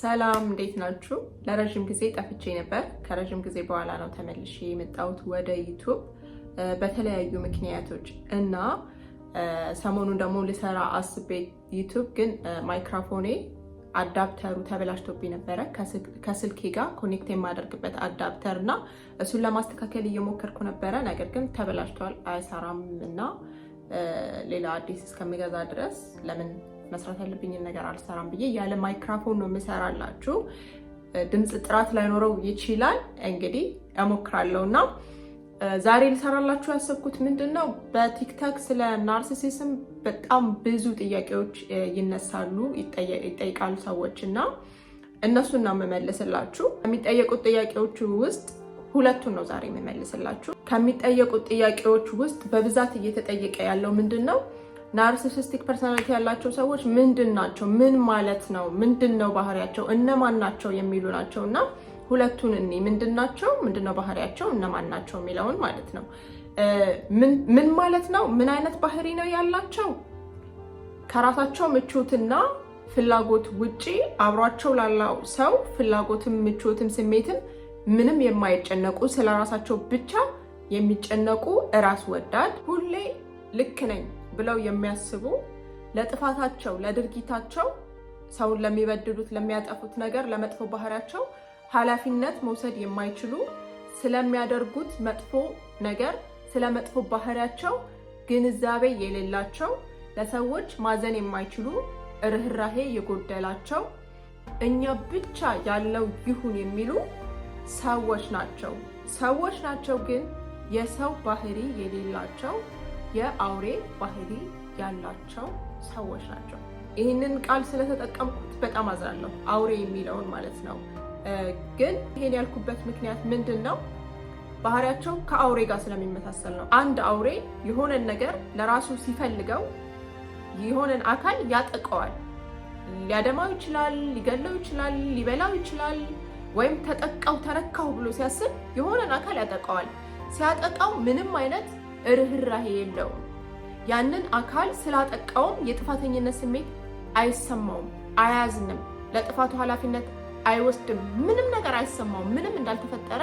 ሰላም፣ እንዴት ናችሁ? ለረዥም ጊዜ ጠፍቼ ነበር። ከረዥም ጊዜ በኋላ ነው ተመልሼ የመጣሁት ወደ YouTube በተለያዩ ምክንያቶች። እና ሰሞኑን ደግሞ ልሰራ አስቤ YouTube ግን ማይክሮፎኔ adapter ኡ ተበላሽቶብኝ ነበረ፣ ከስልኬ ጋር connect የማደርግበት adapter፣ እና እሱን ለማስተካከል እየሞከርኩ ነበረ። ነገር ግን ተበላሽቷል፣ አይሰራም። እና ሌላ አዲስ እስከምገዛ ድረስ ለምን መስራት ያለብኝን ነገር አልሰራም ብዬ ያለ ማይክሮፎን ነው የምሰራላችሁ። ድምፅ ጥራት ላይኖረው ይችላል፣ እንግዲህ እሞክራለሁ። እና ዛሬ ልሰራላችሁ ያሰብኩት ምንድን ነው፣ በ TikTok ስለ narcissism በጣም ብዙ ጥያቄዎች ይነሳሉ፣ ይጠይቃሉ ሰዎች፣ እና እነሱን ነው የምመልስላችሁ። ከሚጠየቁት ጥያቄዎች ውስጥ ሁለቱን ነው ዛሬ የምመልስላችሁ። ከሚጠየቁት ጥያቄዎች ውስጥ በብዛት እየተጠየቀ ያለው ምንድን ነው? Narcissistic personality ያላቸው ሰዎች ምንድን ናቸው? ምን ማለት ነው? ምንድን ነው ባህሪያቸው? እነማን ናቸው የሚሉ ናቸው። እና ሁለቱን እኔ ምንድን ናቸው፣ ምንድን ነው ባህሪያቸው፣ እነማን ናቸው የሚለውን ማለት ነው። ምን ማለት ነው? ምን አይነት ባህሪ ነው ያላቸው? ከራሳቸው ምቾትና ፍላጎት ውጪ አብሯቸው ላለው ሰው ፍላጎትም ምቾትም ስሜትም ምንም የማይጨነቁ፣ ስለ ራሳቸው ብቻ የሚጨነቁ፣ እራስ ወዳድ፣ ሁሌ ልክ ነኝ ብለው የሚያስቡ፣ ለጥፋታቸው፣ ለድርጊታቸው፣ ሰውን ለሚበድሉት፣ ለሚያጠፉት ነገር፣ ለመጥፎ ባህሪያቸው ኃላፊነት መውሰድ የማይችሉ፣ ስለሚያደርጉት መጥፎ ነገር፣ ስለ መጥፎ ባህሪያቸው ግንዛቤ የሌላቸው፣ ለሰዎች ማዘን የማይችሉ፣ ርህራሄ የጎደላቸው፣ እኛ ብቻ ያለው ይሁን የሚሉ ሰዎች ናቸው። ሰዎች ናቸው ግን የሰው ባህሪ የሌላቸው፣ የአውሬ ባህሪ ያላቸው ሰዎች ናቸው። ይህንን ቃል ስለተጠቀምኩት በጣም አዝናለሁ፣ አውሬ የሚለውን ማለት ነው። ግን ይሄን ያልኩበት ምክንያት ምንድን ነው? ባህሪያቸው ከአውሬ ጋር ስለሚመሳሰል ነው። አንድ አውሬ የሆነን ነገር ለራሱ ሲፈልገው የሆነን አካል ያጠቀዋል። ሊያደማው ይችላል፣ ሊገለው ይችላል፣ ሊበላው ይችላል። ወይም ተጠቃው ተነካሁ ብሎ ሲያስብ የሆነን አካል ያጠቃዋል። ሲያጠቃው ምንም አይነት ርህራሄ የለውም። ያንን አካል ስላጠቃውም የጥፋተኝነት ስሜት አይሰማውም፣ አያዝንም፣ ለጥፋቱ ኃላፊነት አይወስድም፣ ምንም ነገር አይሰማውም። ምንም እንዳልተፈጠረ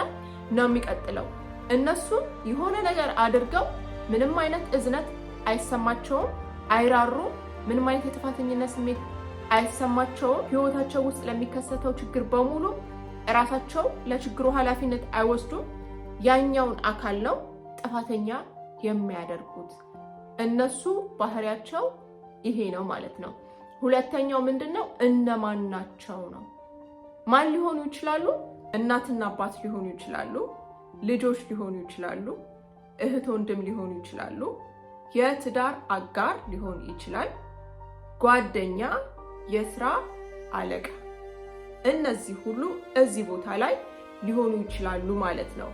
ነው የሚቀጥለው። እነሱም የሆነ ነገር አድርገው ምንም አይነት እዝነት አይሰማቸውም፣ አይራሩም፣ ምንም አይነት የጥፋተኝነት ስሜት አይሰማቸውም። ህይወታቸው ውስጥ ለሚከሰተው ችግር በሙሉ እራሳቸው ለችግሩ ኃላፊነት አይወስዱም። ያኛውን አካል ነው ጥፋተኛ የሚያደርጉት። እነሱ ባህሪያቸው ይሄ ነው ማለት ነው። ሁለተኛው ምንድን ነው? እነማን ናቸው ነው። ማን ሊሆኑ ይችላሉ? እናትና አባት ሊሆኑ ይችላሉ። ልጆች ሊሆኑ ይችላሉ። እህት ወንድም ሊሆኑ ይችላሉ። የትዳር አጋር ሊሆን ይችላል። ጓደኛ፣ የስራ አለቃ። እነዚህ ሁሉ እዚህ ቦታ ላይ ሊሆኑ ይችላሉ ማለት ነው።